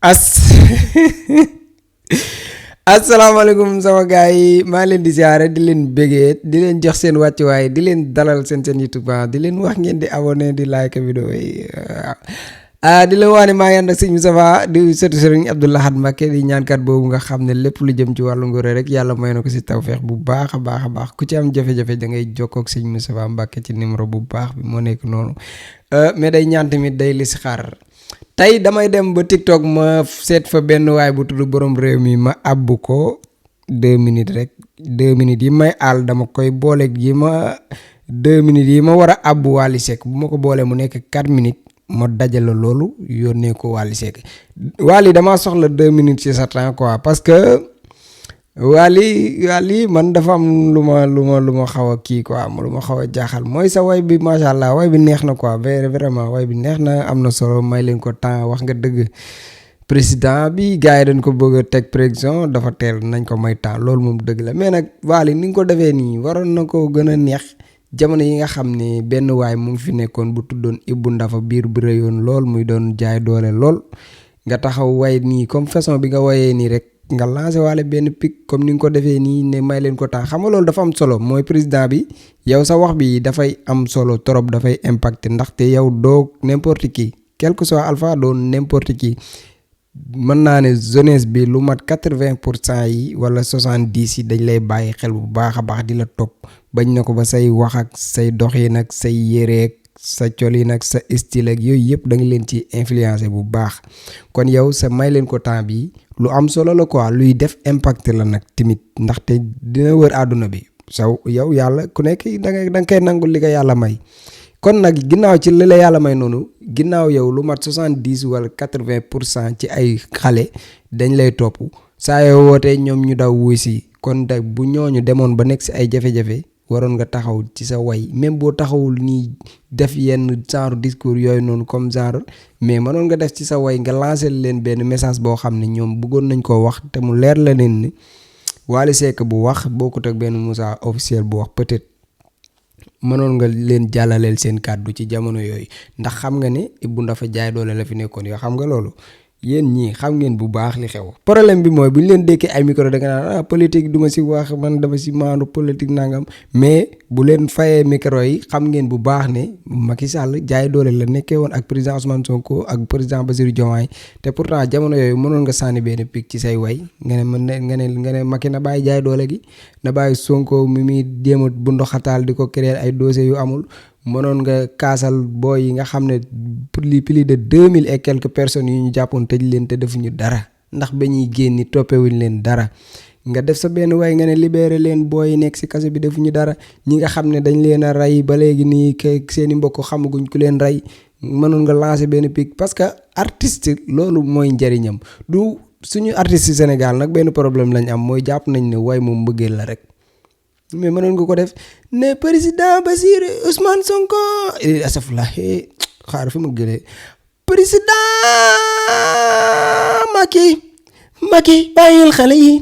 as asalaamaaleykum sama gars yi maa leen di ziare di leen bégee di leen jox seen wàccuwaay di leen dalal seen YouTube di leen wax ngeen di abonné di like vidéo yi di leen wax ne maa ngi ànd ak sëñ Moustapha di sëtu Sëriñ Abdou Lahad Mbacké di ñaankat boobu nga xam ne lépp lu jëm ci wàllu ngóore rek yàlla may na ko si tawfeex bu baax a baax ku ci am jafe-jafe da ngay jokkoo ak sëñ Moustapha Mbacké ci numéro bu baax bi moo nekk noonu mais day ñaan tamit day listixaar tey damay dem ba TikTok ma seet fa benn waay bu tudd borom réew mi ma abbu ko 2 minutes rek 2 minutes yi may àll dama koy booleeg yi ma 2 minutes yi ma war a abbu Wally Seck bu ma ko boolee mu nekk 4 minutes ma dajale loolu yónnee ko Wally Seck Wally damaa soxla 2 minutes ci sa temps quoi parce que Wally man dafa am lu ma xaw a kii quoi lu ma xaw a jaaxal mooy sa way bi macha allah way bi neex na quoi vraiment way bi neex na am na solo may leen ko temps wax nga dëgg président bi gars yi dañ ko bëgg a teg pression dafa teel nañ ko may temps loolu moom dëgg la mais nag Wally ni nga ko defee nii waroon na ko gën a neex jamono yi nga xam ne benn waay mu ngi fi nekkoon bu tuddoon Ibou Ndafa biir bu rëyoon lool muy doon jaay doole lool nga taxaw way nii comme façon bi nga wayee nii rek nga lancé waale benn pic comme ni nga ko defee nii ne may leen ko temps xam nga loolu dafa am solo mooy président bi yow sa wax bi dafay am solo trop dafay impacté ndaxte yow doo n'importe qui quel que soit alpha doo n'importe qui mën naa ne jeunesse bi lu mat 80% yi wala 70 yi dañ lay bàyyi xel bu baax a baax di la topp bañ na ko ba say wax ak say doxin ak say yéreek sa colin ak sa style ak yooyu yëpp da nga leen ci influencé bu baax kon yow sa may leen ko temps bi lu am solo la quoi luy def impact la nag timit ndaxte dina wër àdduna bi yow yàlla ku nekk da nga koy nangul li ko yàlla may kon nag ginnaaw ci li la yàlla may noonu ginnaaw yow lu mat 70 wala 80% ci ay xale dañ lay topp saa yoo wootee ñoom ñu daw wuy si kon nag bu ñooñu demoon ba nekk si ay jafe-jafe waroon nga taxaw ci sa way même boo taxawul nii def yenn genre discours yooyu noonu comme genre mais mënoon nga def ci sa way nga lancer leen benn message boo xam ne ñoom bëggoon nañ koo wax te mu leer la leen ni Wally Seck bu wax bokkut ak benn Moussa officiel bu wax peut-être mënoon nga leen jàllaleel seen kàddu ci jamono yooyu ndax xam nga ne Ibou Ndafa jaay doole la fi nekkoon yoo xam nga loolu yéen ñii xam ngeen bu baax li xew problème bi mooy bu ñu leen dékkee ay micro da nga naan politique du ma si wax man dama si maandu politique nangam mais bu leen fayee micro yi xam ngeen bu baax ne Macky Sall jaay doole la nekkee woon ak président Ousmane Sonko ak président Bassirou Diomaye te pourtant jamono yooyu mënoon nga sànni benn pic ci say way nga ne Macky na bàyyi jaay doole gi na bàyyi Sonko mi muy jéem a bu ndoxataal di ko créer ay dossiers yu amul mënoon nga kaasal booy yi nga xam ne plus de 2000 et quelques personnes yu ñu jàppoon tëj leen te defuñu dara ndax ba ñuy génni toppewuñ leen dara nga def sa benn waay nga ne libéré leen booy yi nekk ci kaso bi defuñu dara ñi nga xam ne dañ leen a rey ba léegi nii seeni mbokk xamaguñ ku leen rey mënoon nga lancer benn pic parce que artiste loolu mooy njariñam du suñu artiste Sénégal nag benn problème lañ am mooy jàpp nañ ne way moom mbëggeel la rek mais mënoon nga ko def ne président Bassirou Ousmane Sonko asafla xaar fi mu gëlee président Macky bàyyil xale yi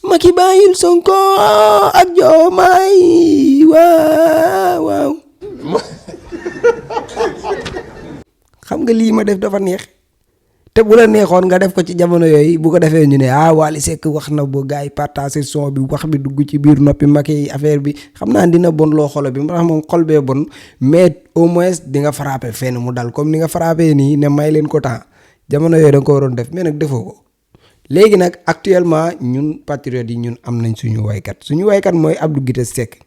Macky bàyyil Sonko ak Diomaye waaw xam nga lii ma def dafa neex te bu la neexoon nga def ko ci jamono yooyu bu ko defee ñu ne Wally Seck wax na ba gars yi partagé son bi wax bi dugg ci biir noppi Macky affaire bi xam naa dina bon loo xolo bi ndax moom xol bee bon mais au moins di nga frappé fenn mu dal comme ni nga frappé nii ne may leen ko temps jamono yooyu da nga ko waroon def mais nag defoo ko léegi nag actuellement ñun patriotes yi ñun am nañ suñu waykat mooy Abdou Guité Seck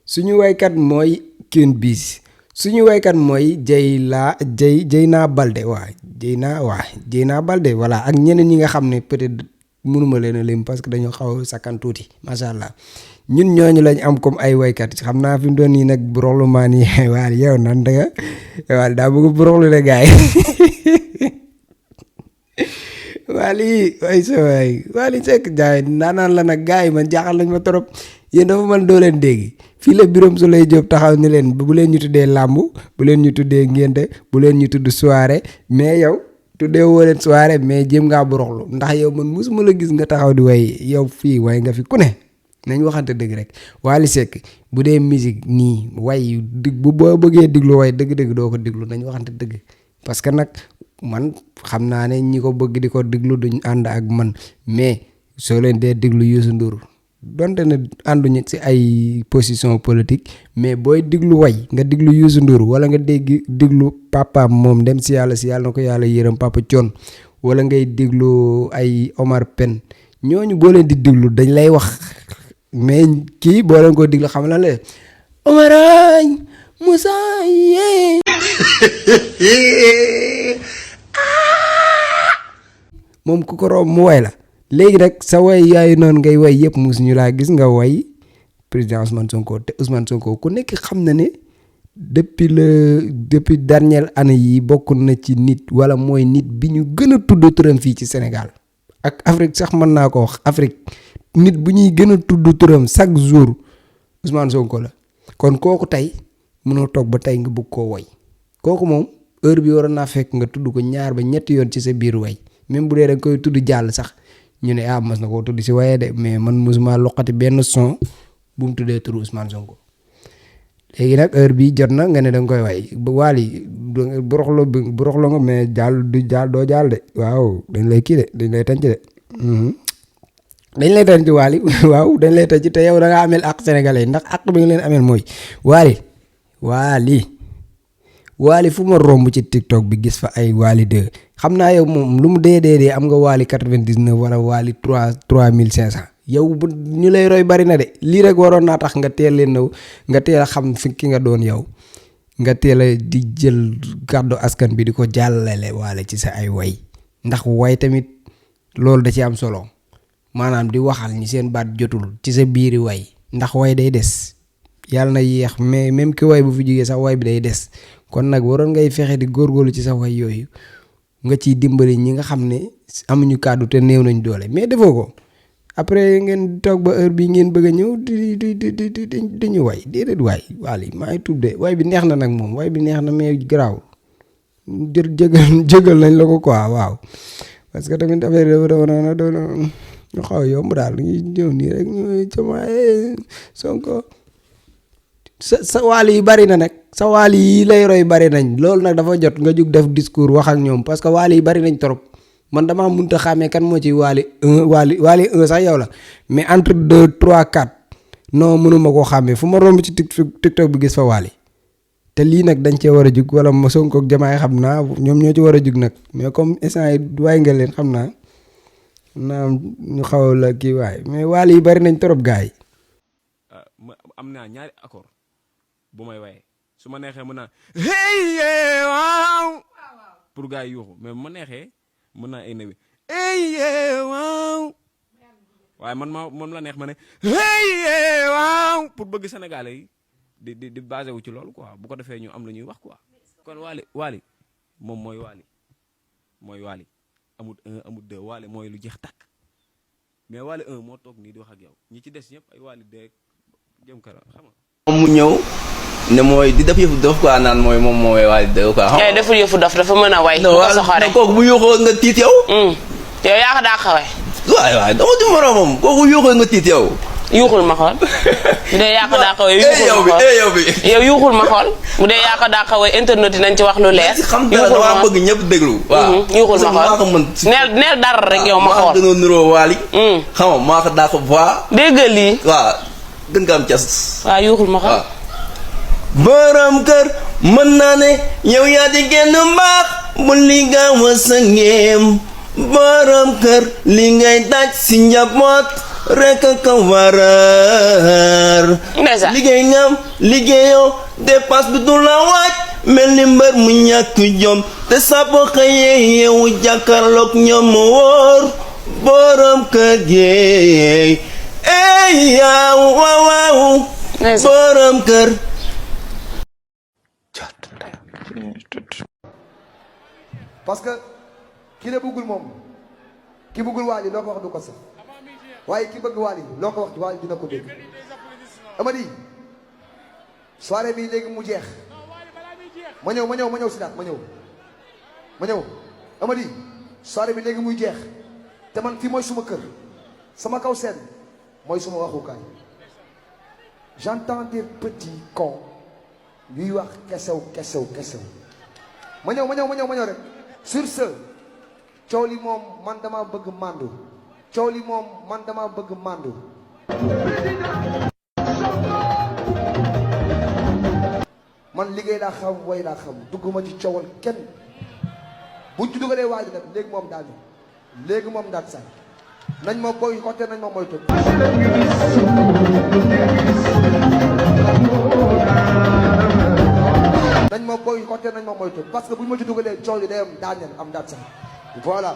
suñu waykat mooy Queen Biz suñu waykat mooy Dieyna Baldé Dieyna Baldé voilà ak ñeneen ñi nga xam ne peut-être mënuma leen a lim parce que dañoo xaw a sakkan tuuti macha allah ñun ñooñu lañ am comme ay waykat xam naa fi mu doon nii nag buroxlu maa nii waal yow nan da nga waal daa bëgg buroxlu de gaay waali way sa waay waali Seck jaay naanaan la nag gars yi man jaaxal nañ ma trop yéen dafa man doo leen dégg fii la Birame Souleye Diop taxaw ni leen bu leen ñu tuddee làmb bu leen ñu tuddee ngénte bu leen ñu tudd soirée mais yow tuddee woo leen soirée mais jéem ngaa buroxlu ndax yow man mosuma la gis nga taxaw di way yow fii way nga fi ku ne nañ waxante dëgg rek Wally Seck bu dee musique nii way bu boo bëggee diglu way dëgg-dëgg doo ko diglu nañ waxante dëgg parce que nag man xam naa ne ñi ko bëgg di ko diglu duñ ànd ak man mais soo leen dee diglu Youssou Ndour donte ne ànduñu ci ay position politique mais booy diglu way nga diglu Youssou Ndour wala nga diglu papaam moom dem si yàlla na ko yàlla yërëm Papa Thione wala ngay diglu ay Omar Pène ñooñu boo leen di diglu dañ lay wax mais kii boo leen ko diglu xam la le Omarañ Moussa yee moom ku ko romb mu way la léegi nag sa way yaayu noonu ngay way yëpp mus ñu laa gis nga way président Ousmane Sonko te Ousmane Sonko ku nekk xam na ne depuis dernière année yi bokk na ci nit wala mooy nit bi ñu gën a tudd turam fii ci Sénégal ak Afrique sax mën naa ko wax Afrique nit bu ñuy gën a tudd turam chaque jour Ousmane Sonko la kon kooku tey mënoo toog ba tey nga bëgg koo way kooku moom heure bi waroon naa fekk nga tudd ko ñaar ba ñetti yoon ci sa biir way même bu dee da nga koy tudd jàll sax ñu ne mas na koo tudd si waye de mais man mosuma loqati benn son bu mu tuddee turu Ousmane Sonko léegi nag heure bi jot na nga ne da nga koy way Wally buroxlo nga mais doo jàll de waaw dañ lay kii de dañ lay tànc de dañ lay tànc Wally waaw dañ lay tànc te yow da nga amel ak sénégalais ndax ak bi nga leen amel mooy Wally fu ma romb ci TikTok bi gis fa ay Wally 2 xam naa yow moom lu mu dee am nga Wally 99 wala Wally 3500 yow bu ñu lay roy bari na de lii rek waroon naa tax nga teel leen nga teel a xam fi ki nga doon yow nga teel a di jël kàddu askan bi di ko jàllale Wally ci sa ay way ndax way tamit loolu da ci am solo maanaam di waxal ñi seen baat jotul ci sa biiri way ndax way day des yàlla na yéex mais même ki way bu fi jógee sax way bi day des kon nag waroon ngay fexe di góorgóorlu ci sa way yooyu nga ciy dimbali ñi nga xam ne amuñu kàddu te néew nañ doole mais defoo ko après ngeen toog ba heure bi ngeen bëgg a ñëw di ñu way déedéet waay Wally maa ngi tudd de way bi neex na nag moom way bi neex na mais garaaw jëgal nañ la ko quoi waaw parce que tamit affaire dafa doon ñu xaw yomb daal ñu ñëw nii rek ñu Diomaye Sonko sa Wally yi bari na nag sa Wally yi lay roy bari nañ loolu nag dafa jot nga jug def discours wax ak ñoom parce que Wally yi bari nañ trop man damaa mënut a xàmmee kan moo ci Wally 1 Wally 1 sax yow la mais entre 2 3 4 non mënuma koo xàmmee fu ma romb ci TikTok bi gis fa Wally te lii nag dañ cee war a jug wala ma Sonko ak Diomaye xam naa ñoom ñoo ci war a jug nag mais comme instant yi waay nga leen xam naa ñu xaw la kii waay mais Wally yi bari nañ trop gars yi. am naa ñaari accord bu may waye su ma neexee mën naa hey waaw pour gars yi yuuxu mais bu ma neexee mën naa ay nawi hey waaw waaye man moom la neex ma ne hey waaw pour bëgg Sénégalais yi di basé wu ci loolu quoi bu ko defee ñu am la ñuy wax quoi kon Wally moom mooy Wally amul 1 amul 2 Wally mooy lu jeex tàkk mais Wally 1 moo toog nii di wax ak yow ñi ci des ñëpp ay Wally 2 jëm kanam xam nga. moom mu ñëw ne mooy di def yëfu dof quoi naan mooy moom mooy Wally 2 quoi. xam nga deful yëfu dof dafa mën a way. bu ko soxoree kooku bu yuuxoo nga tiit yow. yow yaa ko daa xawee. waay dama di moromam kooku yuuxoo nga tiit yow. yuuxul ma xool bu dee yaa ko daa xawee yuuxul ma xool yow yuuxul ma xool bu dee yaa ko daa xawee internet yi nañ ci wax lu leer. yuuxul ma xool bëgg ñëpp déglu. waaw yuuxul ma xool neel dara rek yow ma xool. maa ko gënoon niroo Wally. xam nga maa ko daa ko voix. déggal lii. waaw gën nga am cas. waaw yuuxul ma xool. borom kër mën naa ne yow yaa di génn mbaax bu li nga wasangeem borom kër li ngay daj si njaboot rek ka warar liggéey ngam liggéeyoo dépasse bi du la waaj mel ni mbër mu ñàkk jom te sapo xëyee yeewu jàkkaarloog ñoom ma wóor borom kër gi yow waaw waaw borom kër. parce que ki la bëggul moom ki bëggul Wally loo ko wax du ko sax waaye ki bëgg Wally loo ko wax Wally dina ko dégg. Amady soirée bi léegi mu jeex ma ñëw Sidaat ma ñëw Amady soirée bi léegi muy jeex te man fii mooy suma kër sama kaw seen mooy suma waxukaay. J'entends des petits cons ñuy wax kesew ma ñëw rek. Sur ce coow li moom man dama bëgg màndu man liggéey laa xam way laa xam dugguma ci coowal kenn buñ ci dugalee waa ji nag léegi moom daal léegi moom daal sax nañ ma boy côté nañ ma moytu. nañ ma boy côté nañ ma moytu parce que bu ñu ma ci dugalee coow yi day am daaneel am daat sax voilà.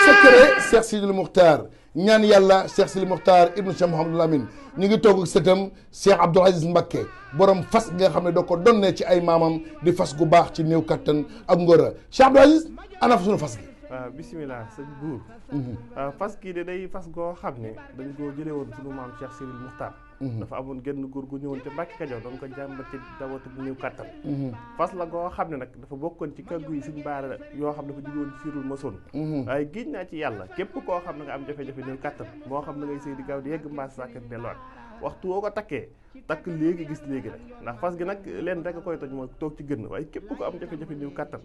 secret Cheikh Sidil Muxtaar ñaan yàlla Cheikh Sidil Muxtaar ibnu Cheikh Mouhamadul Amin ñu ngi toog ak sëtam Cheikh Abdoul Aziz Mbacké borom fas nga xam ne doo ko donnee ci ay maamam di fas gu baax ci néew kattan ak ngóora Cheikh Abdoul Aziz ana fa suñu fas gi. waaw bisimilah sëñ buur fas kii de day fas goo xam ne dañ koo jëlee woon suñu maam Cheikh Sidil Muxtaar dafa amoon genn góor gu ñëwoon te Mbàkke Kajoor doon ko jàmbat ci dawatu bu néew kattan fas la goo xam ne nag dafa bokkoon ci kàggu yi suñ baara yoo xam dafa jóge woon ci firul masoon waaye giñ naa ci yàlla képp koo xam ne nga am jafe-jafe néew kattan moo xam ne ngay sëy di gaaw di yegg mbaas sàkkat delluwaat waxtu woo ko takkee takk léegi gis léegi rek ndax fas gi nag leen rek a koy toj mooy toog ci gën waaye képp ko am jafe-jafe néew kattan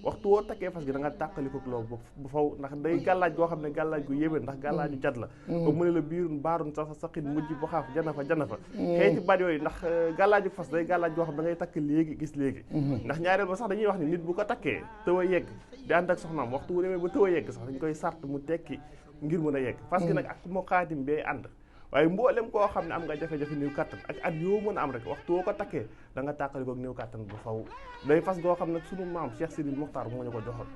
waxtu woo takkee fas gi da nga tàqaliko loolu bu faw ndax day gàllaaj goo xam ne gàllaaj gu yéwén ndax gàllaaju jat la comme mu ne la biirun baarun sa saqin mujj bu xaaf jana fa xëyti baat yooyu ndax gàllaaju fas day gàllaaj goo xam da ngay takk léegi gis léegi ndax ñaareel ba sax dañuy wax ni nit bu ko takkee tëw a yegg di ànd ak soxnaam waxtu wu demee ba tëw a yegg sax dañ koy sart mu tekki ngir mën a yegg fas gi nag ak moo xaatim bee ànd waaye mboolem koo xam ne am nga jafe-jafe néew kattan ak at yoo mën a am rek waxtu woo ko takkee da nga tàqali ko néew kattan bu faw day fas goo xam ne sunu maam Cheikh Sidil Muxtaar moo ñu ko joxoon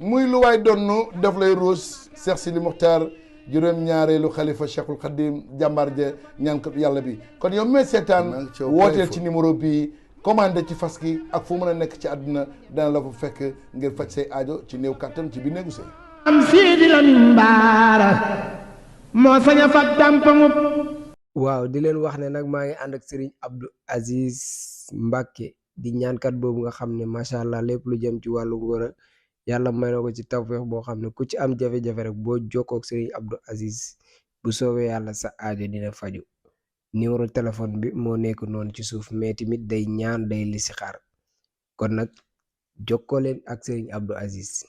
muy lu waay donnu def lay ruus Cheikh Sidil Muxtaar juróom-ñaareelu xalifa Cheikhul Khadim jàmbaar ja ñaankat yàlla bi kon yow mee seetaan wooteel ci numéro bii commandé ci fas gi ak fu mën a nekk ci àdduna dana la fa fekk ngir faj say aajo ci néew kattan ci biir néegu sëy am Sidi Lamine Bara moo sañ a fat tàmpaŋub. waaw di leen wax ne nag maa ngi ànd ak Serigne Abdou Aziz Mbacké di ñaankat boobu nga xam ne macha allah lépp lu jëm ci wàllu ngóora yàlla may na ko ci tawfeex boo xam ne ku ci am jafe-jafe rek boo jokkoo ak Serigne Abdou Aziz bu soobee yàlla sa aajo dina faju numéro téléphone bi moo nekk noonu ci suuf mais tamit day ñaan day listixaar kon nag jokkoo leen ak Serigne Abdou Aziz.